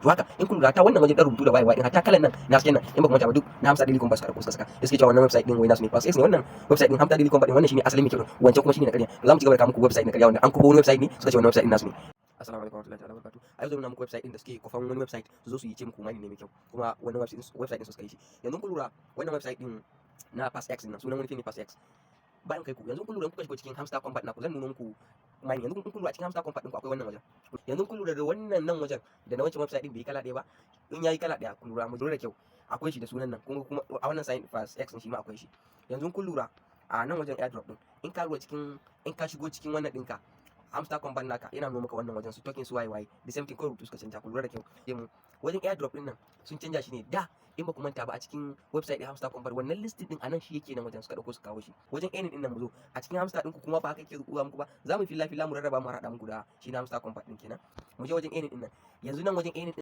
To haka in kun lura ta wannan wajen dan rubutu da waye waye din, hatta kalan nan na hasken nan, in ba ku manta ba, duk na Hamster Daily Combat suka dauko suka saka, da suke cewa wannan website din wai nasu ne, PAXX ne. Wannan website din Hamster Daily Combat din, wannan shine asalin mai kyau, wancan kuma shine na ƙarya. To za mu ci gaba da kawo muku website na ƙarya wanda an kwafo wani website ne, suka ce wannan website din nasu ne. Assalamu alaikum warahmatullahi ta'ala wabarakatuh. A yau zan nuna muku website din da suke kwafan wani website, su zo su yi ce muku mining ne mai kyau, kuma wannan website din su suka yi shi. Yanzu kun lura, wannan website din na PAXX din nan, sunan wani fim ne PAXX. Bayan kai ku, yanzu kun lura, kuka shigo cikin Hamster Combat na ku, zan nuna muku mining. Yanzu kun lura, a cikin Hamster Combat din ku akwai wannan wajen. Yanzu kun lura da wannan nan wajen da na wancan website din bai kala ɗaya ba. In yayi kala ɗaya, kun lura, mu lura da kyau, akwai shi da sunan nan. Kuma a wannan sign PAXX din shi ma akwai shi. Yanzu kun lura, a nan wajen airdrop din, in ka lura cikin, in ka shigo cikin wannan ɗinka Hamster Combat naka, yana nuna maka wannan wajen su token su waye waye, the same thing, kawai rubutu suka canja. Ku lura da kyau, mu wajen airdrop din nan sun canja shi ne. Da in ba ku manta ba, a cikin website din Hamster Combat wannan listing din anan shi yake, nan wajen suka dauko su kawo shi wajen earning din nan. Mu zo a cikin Hamster din ku kuma ba haka yake zuwa muku ba. Za mu filla filla, mu rarraba, mu haɗa muku da shi na Hamster Combat din kenan. Mu je wajen earning din nan. Yanzu nan wajen earning.